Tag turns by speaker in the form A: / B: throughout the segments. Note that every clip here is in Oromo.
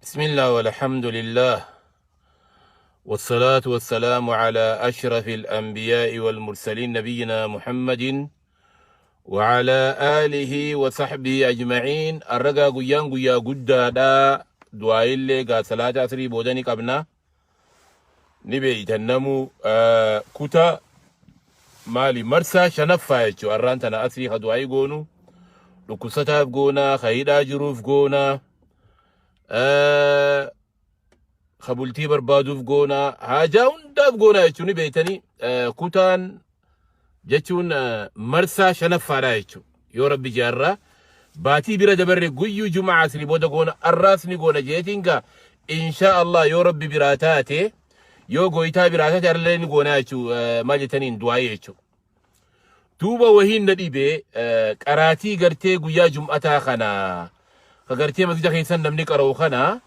A: بسم الله والحمد لله والصلاة والسلام على أشرف الأنبياء والمرسلين نبينا محمد وعلى آله وصحبه أجمعين. Arragaa guyyaan guyyaa guddaadha. Du'aayillee gaa salaata asrii boodani qabna. Ni beeytan namuu kutaa maali marsaa shanaffaa jechuudha. Arraan tana asrii ka du'aayii goonu dhukkubsataaf goonaa, ka hidhaa jiruuf goonaa, ka bultii barbaaduuf goonaa, haajaa hundaaf goonaa jechuun ni beeytanii. Kutaan jechuun marsaa shanaffaadha jechuudha. Yoo rabbi jaarraa baatii bira dabarre guyyuu jumaa asrii booda goona, arraas ni goona jeetiin gaa insha Allah yoo rabbi biraa taate, yoo gooytaa biraa taate arallee ni goonaa jechuudha. Maal jettaniin du'aayii jechuudha. Duuba wahiin na dhibee qaraatii gartee guyyaa jum'ataa kana ka gartee masjida keessan namni qara'u kana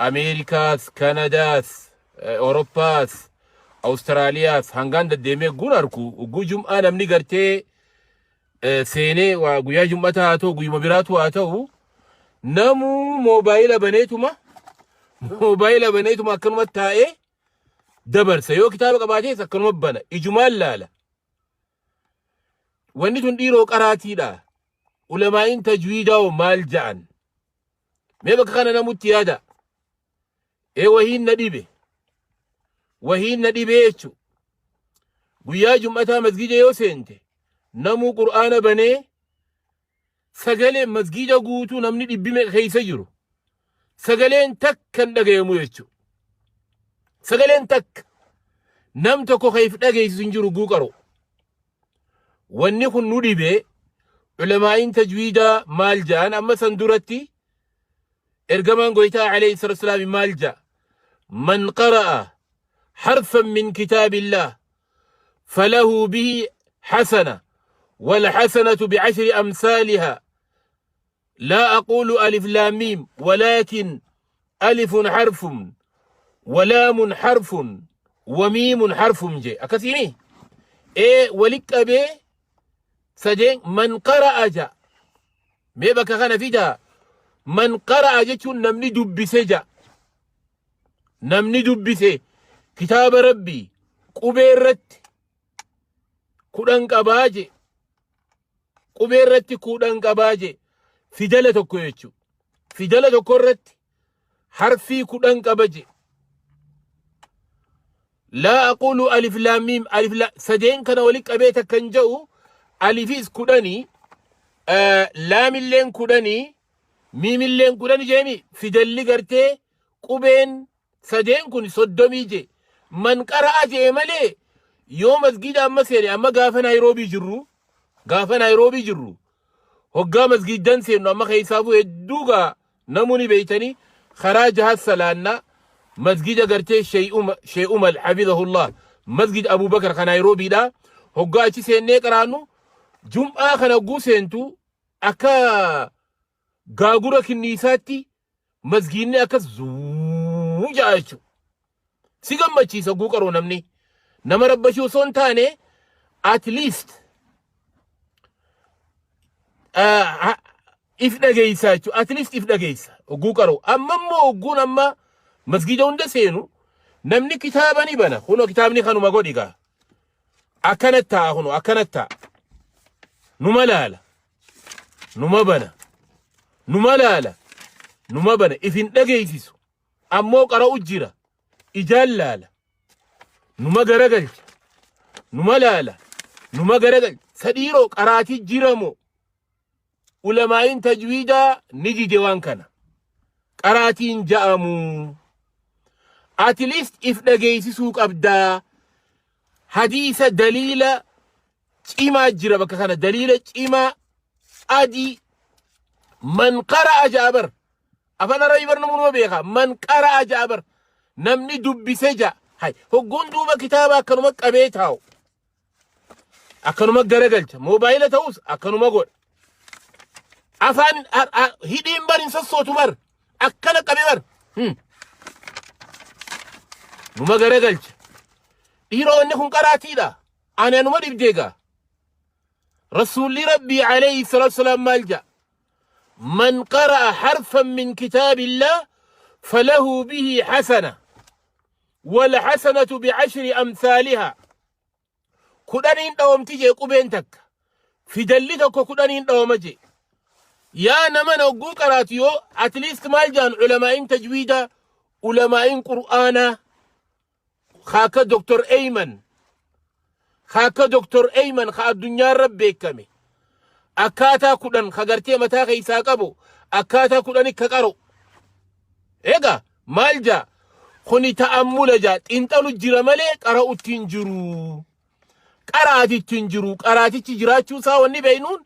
A: Ameerikaas, Kanadaas, Awurooppaas, Awustiraaliyaas hangaan deddeemee gun arku ugguu jum'aa namni gartee seenee waa guyyaa jum'ataa haa ta'u guyyuma biraatu haa ta'u namuu moobaayila baneetuma akkanuma taa'ee dabarsa. Yoo kitaaba qabaatees akkanuma bana, ijumaan laala. Wanni tun dhiiroo qaraatiidha. Ulamaa'iin tajwiidaa hoo maal ja'an? Mee bakka kana namutti yaada. Ee, wahiin na dhibe. Wahiin na dhibe jechu. Guyyaa jum'ataa masgida yoo seente namuu qur'aana banee sagalee masgida guutuu namni dhibbi meeqa keessa jiru. Sagaleen takka hin dhagayamu jechu. Sagaleen takka nam tokko kan if dhageessisu hin jiru guuqaru. Wanni kun nu dhibee, ulamaa'iin tajwiidaa maal ja'an? Amma san duratti ergamaan goytaa alayhi salatu wasalaam maal ja'a? Man qara'a harfan min kitaabillah falahu bihi hasana والحسنة بعشر أمثالها، لا أقول ألف لام ميم ولكن ألف حرف ولام حرف وميم حرف je akkasiimi. Ee, walitti qabee sadeen man qara'a ja. Mee bakka kana fidaa. Man qara'a jechuun namni dubbise ja. Namni dubbise kitaaba rabbii qubee irratti 10 qabaa je. Qubee irratti 10 qabaa je. Fidala tokko jechuu, fidala tokko irratti harfii 10 qaba je. Laa aqulu alif laam miim, alif la sadeen kana wali qabee takkan jedhu alifis 10, laamilleen 10, miimilleen 10 jeemi. Fidalli gartee qubeen sadeen kun 30 je. Man qara'a jee malee yoo masgida amma seene, amma gaafa Naayiroobii jirru hoggaa masgiddan seennu, amma keessaafuu hedduu gaa namoonni beeytanii karaa jaha salaannaa masgida gartee Shee Umal hafizahullah, Masgid Abubakar kan Naayiroobiidha. Hoggaa achi seennee qaraannu jum'aa kana hogguu seentu akka gaagura kinniisaatti masgiinni akkas zuu ja'a jechuudha. Si gammachiisa hogguu qaroo namni nama rabbashuu osoo hin taane at least if dhageessa jechuudha. At least if dhageessa hogguu qaroo. Amma immoo hogguun amma masgida hunda seenu namni kitaaba ni bana. Kunoo kitaabni kanuma godhi gaa. Akkanatti taa'a, kunoo akkanatti taa'a. Numa laala. Numa bana. Numa laala. Numa bana. If hin dhageessisu. Ammoo qara'u jira. Ijaan laala. Numa garagalcha. Numa laala. Numa garagalcha. Sadhiiroo qaraatii jira moo? Ulamaa'iin tajwiidaa ni dide waan kana. Qaraatiin ja'amu. At least if dhageessisuu qabdaa. Hadiisa daliila cimaa jira bakka kana, daliila cimaa adii. Man qara'a ja'a bar. Afaan Arabii bar namuu numa beeka. Man qara'a ja'a bar. Namni dubbise ja'a. Hay, hogguun duuba kitaaba akkanuma qabee taa'u. Akkanuma garagalcha. Moobaayila ta'us akkanuma godha. Afaan hidhiin bar hin sossootu bar. Akkana qabee bar. Numa garagalcha. Dhiiroo, inni kun qaraatiidha. Ani anuma dhibdee gaa. Rasuulli Rabbii alayhi salaatu salaam maal ja'a? Man qara'a harfan min kitaabillah Falahu bihi hasana wal hasanatu bi'ashri amsaalihaa. Kudhaniin dhawamti jee qubeen takka. Fidalli tokko kudhaniin dhawama jee. Yaa nama hogguu qaraatu yoo at least maal jaan ulamaa'iin tajwiidaa, ulamaa'iin qur'aanaa, kaaka Dr. Eyman, kaaka Dr. Eyman ka addunyaarra beekame. Akkaataa 10 ka gartee mataa keessaa qabu, akkaataa 10 ka qaru. Egaa maal jaa, kuni ta'ammula jaa, xiinxalu jira malee qara'utti hin jiru. Qaraatichi hin jiru. Qaraatichi jiraachuu isaa wanni beeknuun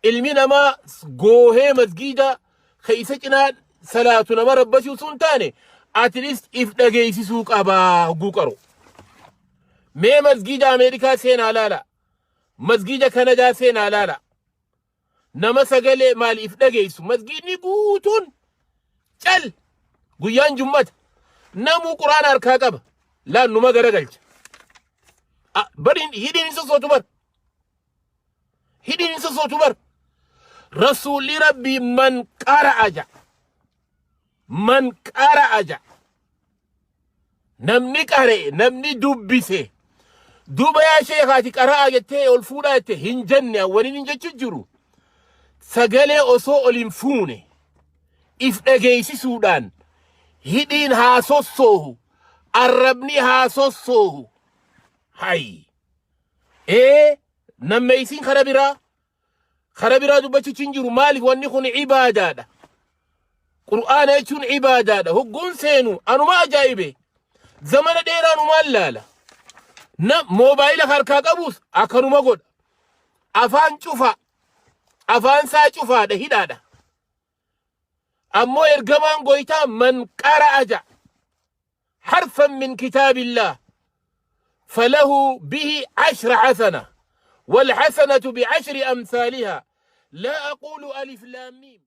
A: ilmi namaa goohee masgiida keessa cinaa salaatu nama rabbachuu sun taane, at least if dhageessisuu qabaa hogguu qaru. Mee masgiida Ameerikaa seenaa laala. Masgiida Kanadaa seenaa laala. Nama sagalee maaliif dhageessu? Masgiidni guutuun cal, guyyaan jummata. Namuu quraana harkaa qaba. Laan numa garagalcha. Bari hidhiin hin sossootu bar. Hidhiin hin sossootu bar. Rasuulli Rabbii man qara'a ja'a. Man qara'a ja'a. Namni qara'e, namni dubbise. Duuba yaa sheekaati, qara'a jettee ol fuudhaa jette hin jenne, waliin hin jechu jiru. Sagalee osoo ol hin fuune if dhageessisuudhaan hidhiin haa sossoohu, arrabni haa sossoohu. Hay. Ee, nammeeysiin kara biraa dubbachuuchi hin jiru. Maaliif? Wanni kun ibaadaadha. Qur'aana jechuun ibaadaadha. Hogguun seenu anuma ajaa'ibe. Zamana dheeraa numaan laala. Na moobaayila harkaa qabus akkanuma godha. Afaan cufa. Afaan isaa cufaadha, hidhaadha. Ammoo ergamaan goytaa man qara'a ja'a. Harfan min kitaabillah فله به 10 حسنة والحسنة بعشر أمثالها، لا أقول ألف لام ميم.